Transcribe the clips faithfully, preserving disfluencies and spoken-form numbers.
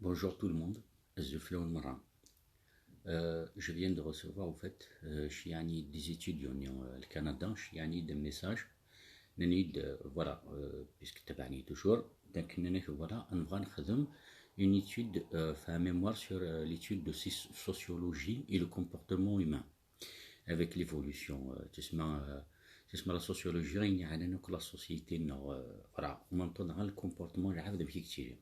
Bonjour tout le monde, azul fell-awen merra. Euh, je viens de recevoir, au fait, euh, chez des étudiants, euh, le Canada, chez un message. Nnan-iyi-d, euh, voilà, euh, puisque tabɛen toujours, donc, nnan-ak, voilà, nebɣa ad nexdem une étude, euh, enfin, un mémoire sur, euh, l'étude de soci- sociologie et le comportement humain avec l'évolution, euh, تسمى, euh, تسمى la sociologie, ayen yeɛnan akk la société, neɣ, euh, voilà, en même temps, le comportement, lɛebd amek i yettili.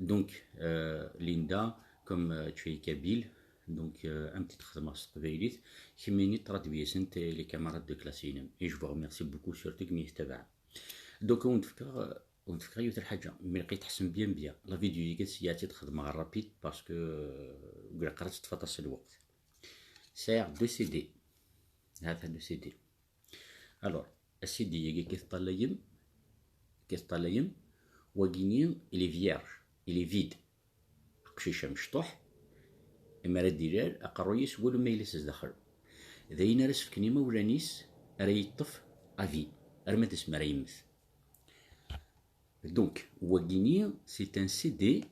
Donc, euh, Linda, comme, euh, tu es kabyle, donc, euh, am t-id-xedmeɣ s teqbaylit, kemmini traduis-asent les camarades de classe-inem. Et je vous remercie beaucoup, surtout que mi yettabaɛ. Donc, ur n-tefkeɣ, ur n-tefkeɣ yiwet lḥaǧa, mais lqayt ḥsen bien bien. La vidéo-agi ad tt-xedmeɣ rapide parce que, euh, ur ilaq ara ad teṭṭef aṭas n lweqt. Sɛiɣ deux C D. Ha-t-an deux C D. Alors, a C D-agi i teṭṭalayem, i teṭṭalayem, wagini, il est vierge, il est vide. Aqcic amecṭuḥ, mi ara d-ilal, aqerruy-is walu ma yella s zdaxel. D ayen ara s-fken imawlan-is ara yeṭṭef à vie, arma d asmi ara yemmet. Donc, wagini, c'est un C D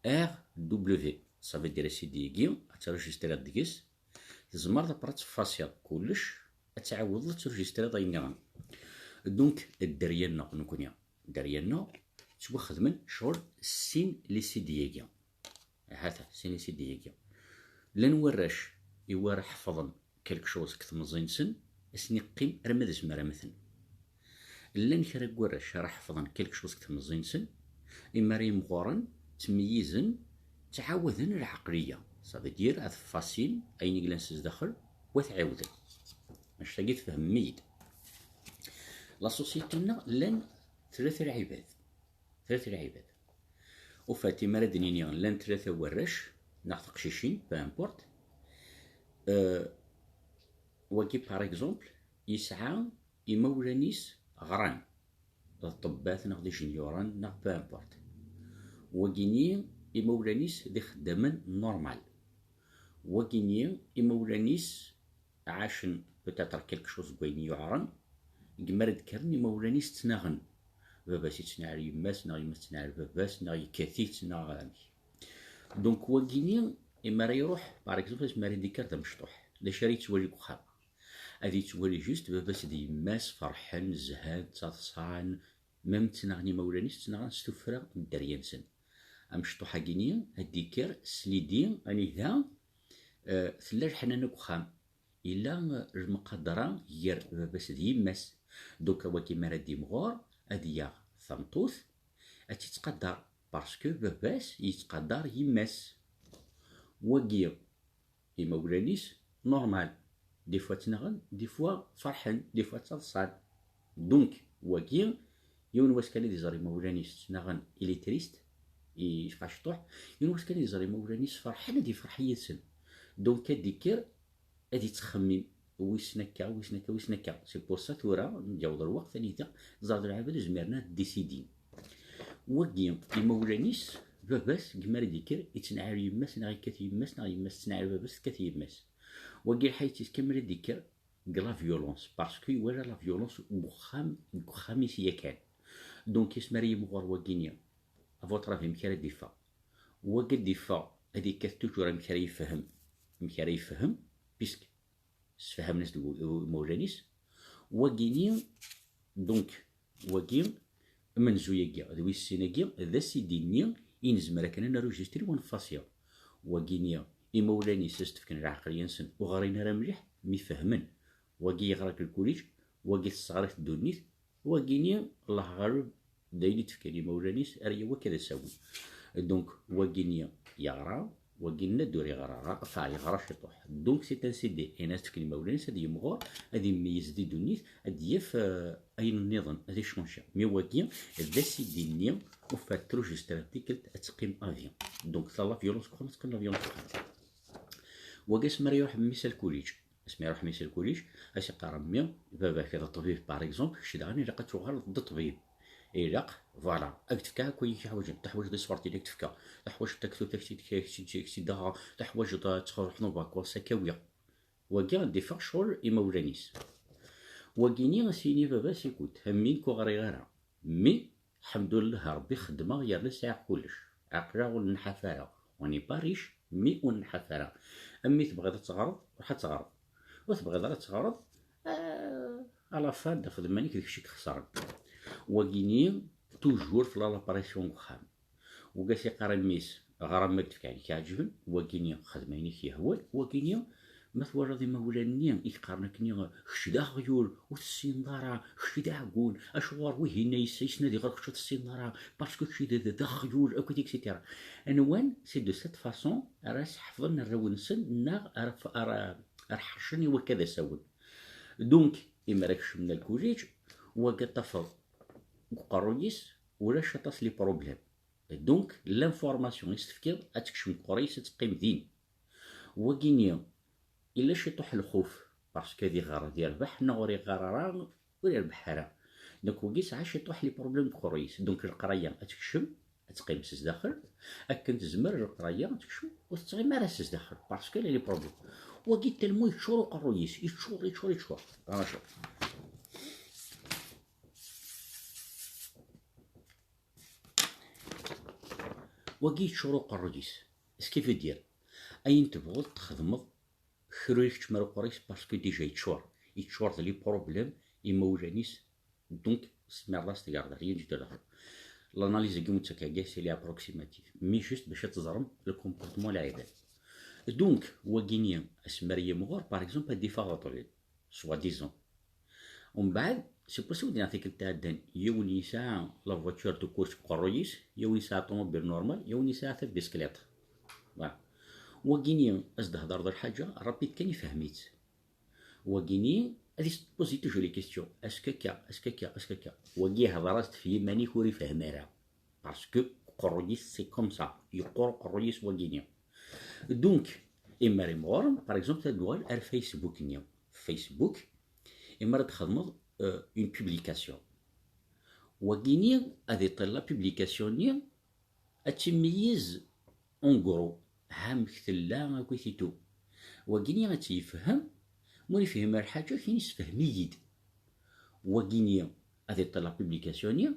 R W. Ça veut dire a C D-agi, ad tṛujistriḍ deg-s, tzemreḍ après ad teffasiḍ kullec, ad tɛawdeḍ ad tṛujistriḍ ayen nniḍen. Donc, dderya-nneɣ, nekkni, dderya-nneɣ, ttwaxedmen ccɣel sin les C D-agi. Ha-t-a, sin les C D-agi. Llan warrac i wara ḥefḍen quelque chose deg temẓi-nsen, ad sen-iqqim arma d asmi ara mmten. Llan kra n warrac ara ḥefḍen quelque chose deg temẓi-nsen, imi ara imɣuren, ttmeyyizen, ttɛawaden lɛeqliya. Ça veut dire ad ffasin ayen i yellan s zdaxel, wa t-ɛiwden. Annect-agi tfehmem-iyi-d. La société-nneɣ llan tlata lɛibad. Tlata lɛibad. Au fait, imi ara d-nini llan tlata warrac, neɣ teqcicin, peu importe. Euh, wagi, par exemple, yesɛa imawlan-is ɣran. D ṭṭebbat neɣ d ijenyuren neɣ peu importe. Wagini imawlan-is d ixeddamen normal. Wagini imawlan-is ɛacen peut-être quelque chose deg wayen yuɛren, deg mi ara d-kkren imawlan-is ttnaɣen. Baba-s yettnaɛel yemma-s, neɣ yemma-s tettnaɛel baba-s, neɣ yekkat-itt, neɣ amek. Donc wagini, imi ara iruḥ, par exemple, asmi ara d-ikker d amecṭuḥ, d acu ara yettwali deg uxxam? Ad yettwali juste baba-s d yemma-s ferḥen, zhan, ttaḍsan, même ttnaɣen imawlan-is, ttnaɣen s tuffra n dderya-nsen. Amecṭuḥ-agini ad d-ikker s lidi anida, euh, tella leḥnana deg uxxam. Yella, euh, lemqadra gar baba-s d yemma-s. Donc, wagi mi ara d-imɣur, ad yaɣ tameṭṭut, ad tt-ittqadar, parce que baba-s yettqadar yemma-s. Wagi, imawlan-is, normal. Des fois ttnaɣen, des fois ferḥen, des fois ttaḍsan. Donc, wagi, yiwen wass kan ad iẓer imawlan-is ttnaɣen, il est triste, yecqa ciṭuḥ, yiwen wass kan ad iẓer imawlan-is ferḥen, ad yefreḥ yid-sen. Donc, ad d-ikker, ad yettxemmim, wissen akka, wissen akka, wissen akka. C'est pour ça tura, mi d-yaweḍ lweqt, anida ẓer d lɛibad ur zmiren ad décidin. Wagi, imawlan-is, baba-s, deg mi ara d-ikker, yettnaɛel yemma-s, neɣ yekkat yemma-s, neɣ yemma-s tettnaɛel baba-s, tekkat yemma-s. Wagi lḥayet-is kamel ad d-ikker deg la violence, parce que iwala la violence deg uxxam, deg uxxam-is yakan. Donc, asmi ara yimɣur wagini, à votre avis, amek ara d-iffeɣ? Wagi ad d-iffeɣ, ad ikkat toujours amek ara yefhem, amek ara yefhem, puisque sfehamen-as-d u-, u-, imawlan-is. Wagini, donc, wagi, amenzu-agi, d wis sin-agi, d a C D-nni i nezmer akken ad nrujistri u nfasiɣ. Wagini, imawlan-is ad s-d-fken lɛeqliya-nsen, ur ɣrin ara mliḥ, mi fehmen. Wagi yeɣra deg lkuliǧ, wagi tesseɣra-t ddunit, wagini, Allah ɣaleb, d ayen i d-fkan imawlan-is, ara yawi akka d asawen. Donc, wagini yeɣra, wagini ad ur iɣra ara, enfin, yeɣra ciṭuḥ. Donc, c'est un C D, ayen ad s-d-fken imawlan-is, ad yimɣur, ad imeyyez di ddunit, ad d-yaf, euh, ayen nniḍen, ad icanci. Mais wagi, d a C D-nni, ufa trujistra tikkelt, ad teqqim à vie. Donc, la, la violence deg uxxam, ad teqqim la violence deg uxxam. Wagi asmi ara iruḥ mmi-s ar lkuliǧ. Asmi iruḥ mmi-s ar lkuliǧ, ad s-iqqar mmi, baba-k d ṭṭbib, par exemple, kečč daɣen ilaq ad tuɣaleḍ d ṭṭbib. Ilaq, voilà, ad k-d-fkeɣ akk ayen i ḥwaǧen. Teḥwaǧeḍ iṣfertin, ad k-d-fkeɣ. Teḥwaǧeḍ taktubt, ad k-tt-id-, ad k-tt-id-, ad k-tt-id-aɣeɣ. Teḥwaǧeḍ ad truḥeḍ en vacances, ad k-awiɣ. Wagi ad d-iffeɣ ccɣel imawlan-is. Wagini ad s-yini baba-s, écoute, a mmi, nekk ur ɣriɣ ara. Mais, lḥemdullah, Rebbi xeddmeɣ yerna sɛiɣ kullec. Aql-aɣ ur nḥaf ara. On n'est pas riche, mais ur nḥaf ara. Am mi tebɣiḍ ad teɣreḍ, ruḥ ad teɣreḍ. Ur tebɣiḍ ara ad teɣreḍ, euh, à la fin d-tafeḍ iman-ik d kečč i ixesren. Wagini, toujours tella la pression deg uxxam. Ugas iqqar i mmi-s, ɣer ma d-fkan i k-iɛeǧben, wagini xdem ayen i k-yehwan, wagini ma twalaḍ imawlan-nni i yeqqaren akkenni, kečč d aɣyul, ur tessineḍ ara, kečč d aɛeggun, acuɣer wihin-a yessa yessen ad iɣer kečč ur tessineḍ ara, parce que kečč d, d, d aɣyul, akk et cetera. Anwan, c'est de cette façon ara sḥefḍen arraw-nsen neɣ ara, ara, ara ḥercen i wakka d asawen. Donc, imi ara kecmen lkuliǧ, wagi ad tafeḍ deg uqerruy-is ulac aṭas les problèmes. Donc, l'information i s-tefkiḍ ad tekcem deg uqerruy-is ad teqqim din. Wagini, illa ciṭuḥ lxuf, parce que ad iɣer ad irbeḥ neɣ ur iɣer ara, ur irbeḥ ara. Donc, wagi yesɛa ciṭuḥ les problèmes deg uqerruy-is. Donc, leqraya ad tekcem, ad teqqim s zdaxel, akken tezmer leqraya ad tekcem ur tettɣimi ara s zdaxel, parce que les problèmes. Wagi tellement yeččur uqerruy-is, yeččur, yeččur, yeččur. Voilà, شوف. Wagi yeččur uqerruy-is. Ce qui veut dire, ayen tebɣuḍ txedmeḍ, kra ur ikeččem ara uqerruy-is parce que déjà yeččur. Yeččur d les problèmes, imawlan-is, donc, tesmireḍ-as tgerḍ, rien du tout. L'analyse-agi ur tt-akka, c'est approximatif. Mais juste bac ad teẓrem le comportement n lɛibad. Donc, wagini, asmi ara yimɣur, par exemple, ad d-iffeɣ d aṭlil, soi-disant. Umbeɛd, c'est possible, din tikkelt iɛeddan, yiwen yesɛa la voiture de course deg uqerruy-is, yiwen yesɛa ṭumubil normal, yiwen yesɛa tabiskliṭ. Voilà. Wagini, as-d-hedreḍ lḥaǧa, rapide kan ifhem-itt. Wagini, ad is-poser toujours les questions. Est-ce que akka, est-ce que akka, est-ce que akka. Wagi, hder-as-d f yiman-ik ur ifehhem ara. Parce que uqerruy-is, c'est comme ça. Yeqqur uqerruy-is wagini. Donc, imi ara imɣuren, par exemple, ad nuɣal ar Facebook-nni. Facebook, imi ara d-txedmeḍ, euh, une publication. Wagini, ad iṭil la publication-nni, ad tt-imeyyez en gros, amek tella, akk et tout. Wagini ad tt-yefhem, ma ur yefhim ara lḥaǧa, akin yessefhem-iyi-d. Wagini ad iṭṭel la publication-nni,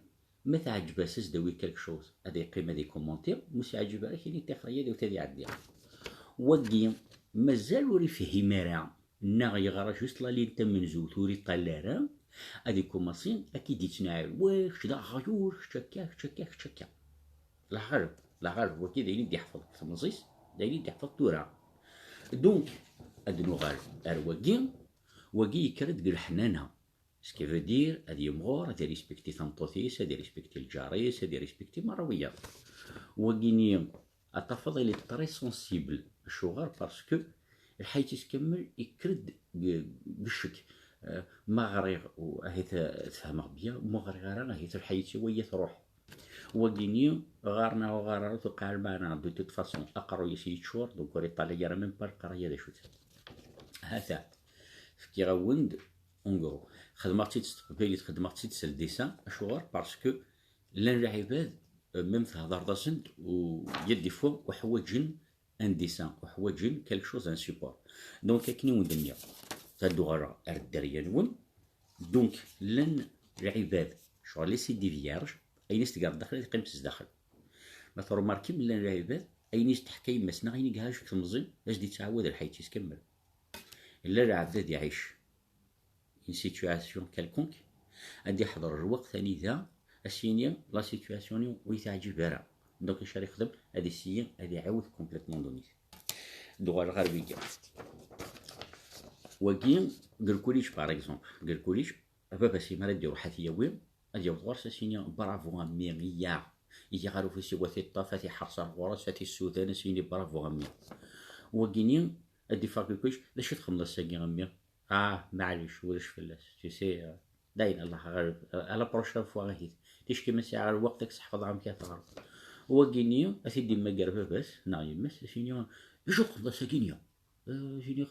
ma teɛǧeb-as, ad s-d-awi quelque chose, ad yeqqim ad ikumanti, ma ur s-yeɛǧib ara, akin yeṭṭixer-iyi ad iwet ad iɛeddi. Wagi mazal ur yefhim ara, neɣ yeɣra juste la ligne tamenzut ur iṭall ara, ad ikumansi ad k-id-ittnaɛel, wa kečč d aɣyul, kečč akka, kečč akka, kečč akka. Lɛerb, lɛerb, wagi d ayen i d-iḥfeḍ deg temẓi-s, d ayen i d-iḥfeḍ tura. Donc, ad nuɣal ar wagi, wagi yekker-d deg leḥnana. Ce qui veut dire, ad yimɣur, ad irespecti tameṭṭut-is, ad irespecti lǧar-is, ad irespecti merra wiyaḍ. Wagini, ad tafeḍ, il est très sensible. Acuɣer? Parce que lḥayt-is kamel yekker-d deg, deg ccek. Eh, ma ɣriɣ, u-, ahat, eh, tfehmeɣ bien, ma ɣriɣ ara, ahat lḥayt-iw aya truḥ. Wagini, ɣer neɣ ur ɣer ara, tuqeɛ lmeɛna, de toute façon, aqerruy-is yeččur, donc ur iṭṭalay ara même pas leqraya d acu-tt. Hata, fkiɣ-awen-d, en gros. Xedmeɣ-tt-id s teqbaylit, xedmeɣ-tt-id s le dessin, acuɣer? Parce que llan lɛibad, euh, même thedreḍ-asen-d, u, il y a des fois, uḥwaǧen un dessin, uḥwaǧen quelque chose, un support. Donc, akken i wen-d-nniɣ, ad uɣaleɣ ar dderya-nwen. Donc, llan lɛibad, ccɣel-is i d-ibyerj, ayen i s-tger daxel ad yeqqim s daxel. Ma tṛumarkim, llan lɛibad, ayen i s-d-teḥka yemma-s neɣ ayen i iɛac deg temẓi, ad s-d-ittɛawad lḥayt-is kamel. Llan lɛebd ad iɛic une situation quelconque, ad iḥḍer lweqt anida ad s-yini la situation-iw ur yi-teɛǧib ara. Donc, acu ara yexdem? Ad essayer ad iɛawed complètement ddunit. Ad uɣaleɣ ɣer wigi. Wagi, deg lkuliǧ, par exemple, deg lkuliǧ, baba-s imi ara d-iruḥ ad t-yawi, ad yaweḍ ɣur-s ad s-yini bravo a mmi, iyya, iyya ɣer ufus-iw, ad t-iṭṭef, ad t-iḥerṣer ɣur-s, ad t-issudan, ad s-yini bravo a mmi. Wagini, ad d-iffeɣ deg lkuliǧ, d acu txedmeḍ ass-agi a mmi? Ah, maɛlic, ulac fell-as. Tu sais, euh, dayen, Allah ɣaleb, euh, à la prochaine fois, ahit. Ticki ma sɛiɣ lweqt, ad k-seḥfeḍeɣ amek ara teɣreḍ. Wagini, ad t-id-immager baba-s, neɣ yemma-s, ad s-yini, d acu txedmeḍ ass-agi-nni? Euh, ad s-yini,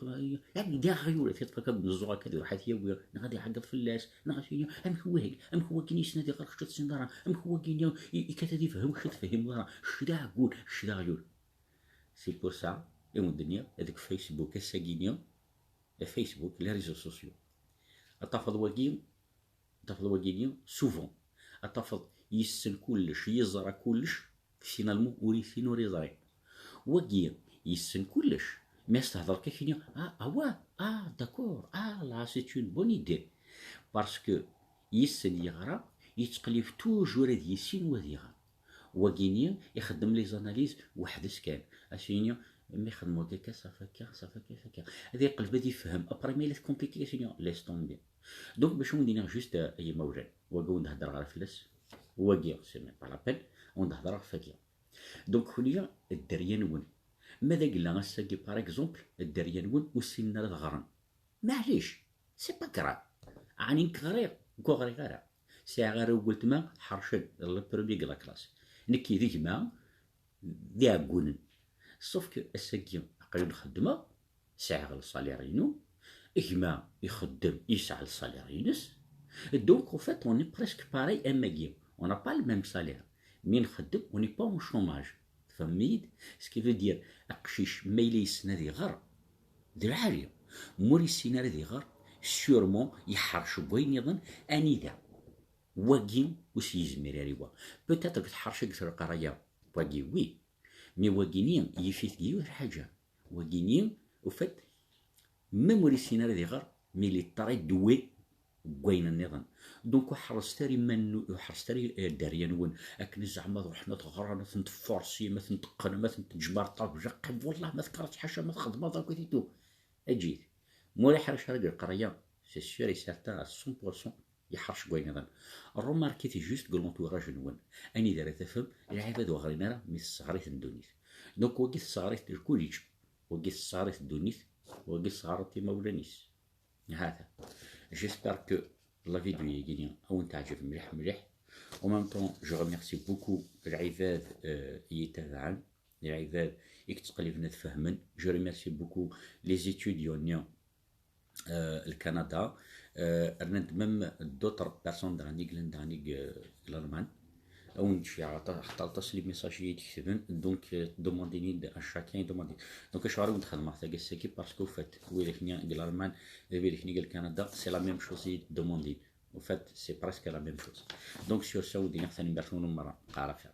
yeɛni, d aɣyul, ad t-yeṭṭef akka deg umeẓẓuɣ akka, ad iruḥ ad t-yawi, neɣ ad iɛeggeḍ fell-as, neɣ ad s-yini, amek wagi, amek wagini yessen ad iɣer, kečč ur tessineḍ ara, amek wagini i-, ikkat ad ifhem, kečč ur tefhimeḍ ara, kečč d aɛeggun, kečč d aɣyul. C'est pour ça, i wen-d-nniɣ, deg Facebook, ass-agi-nni, Facebook, les réseaux sociaux. Ad tafeḍ wagi, ad tafeḍ wagi-nni, souvent. Ad tafeḍ yessen kullec, yeẓra kullec, Finalement, ur issin ur iẓri. Wagi yessen kullec, mais s-tehder akka kini, ah, ah ouais, ah, d'accord, ah, là, c'est une bonne idée. Parce que yessen yeɣra, yettqellib toujours ad yissin u ad iɣer. Wagini ixeddem les analyses weḥd-s kan. As-yini, mi xedmeɣ akka, ça fait akka, ça fait akka, ça fait akka. Ad iqelleb ad ifhem. Après, ma yella tcompliqué, as-yini, laisse tomber. Donc, bac ad wen-d-iniɣ juste, euh, ay imawlan. Wagi ur wen-d-heddreɣ ara fell-as. Wagi, c'est même pas la peine. Ur wen-d-heddreɣ ɣef wagi. Donc, kuni, dderya-nwen. Ma d agella ass-agi, par exemple, dderya-nwen ur ssinen ara ad ɣren. Maɛlic, c'est pas grave. Ɛni nekk ɣriɣ, nekk ur ɣriɣ ara. Sɛiɣ arraw n weltma ḥercen, le premier de la classe. Nekk d gma d iɛeggunen. Sauf que ass-agi aql-i xeddmeɣ, sɛiɣ le salaire-inu, gma ixeddem, yesɛa le salaire-ines. Donc, en fait, on est presque pareil am wagi. On n'a pas le même salaire, mais nxeddem, on n'est pas en chômage. Tfehmem-iyi-d? Ce qui veut dire, aqcic, ma yella yessen ad iɣer, d lɛali. Ma ur yessin ara ad iɣer, sûrement yeḥrec deg wayen nniḍen. Anida? Wagi ur s-yezmir ara i wa. Peut-être deg tḥerci deg leqraya, wagi oui. Mais wagini yif-it deg yiwet lḥaǧa. Wagini, au fait, même ur yessin ara ad iɣer, mais il est très doué deg wayen nniḍen. Donc, ur ḥerrset ara iman-, ur ḥerrset ara, eh, dderya-nwen, akken zeɛma ad ruḥen ad ɣren, ad ten-tforsim, ad ten-teqqnem, ad ten-teǧǧem ar ṭṭabla, qim, wallah, ma tekkreḍ ḥaca ma txedmeḍ akk, et tout. Eǧǧ-it. Ma ur iḥric ara deg leqraya, c'est sûr et certain, à cent pour cent, yeḥrec deg wayen nniḍen. Remarquez-t juste deg l'entourage-nwen. Anida ara tafem lɛibad ur ɣrin ara, mi tesseɣr-iten ddunit. Donc, wagi tesseɣr-it lkulliǧ, wagi tesseɣr-it ddunit, wagi tesseɣr-it imawlan-is. Hata. J'espère que la vidéo-yagi ad wen-teɛǧeb mliḥ mliḥ. En même temps, je remercie beaucoup lɛibad, euh, i yi-ttabaɛen, lɛibad i yettqelliben ad fehmen. Je remercie beaucoup les étudiants, euh, le Canada, euh, rnant même d'autres personnes daɣen i yellan daɣen deg, euh, l'Allemagne. Ad wen-d-cfiɣ aṭas, aṭas les messages i yi-d-ketben, donc, euh, demandez-ni à chacun, demandez. Donc, acuɣer i wen-d-xedmeɣ taggazt-agi? Parce que, au fait, widak-nni deg l'Allemagne, d widak-nni deg Canada, c'est la même chose i yi-d-demandin. Au fait, c'est presque la même chose. Donc, sur ce, ad wen-d-iniɣ tanemmirt-nwen merra. Qqar axir.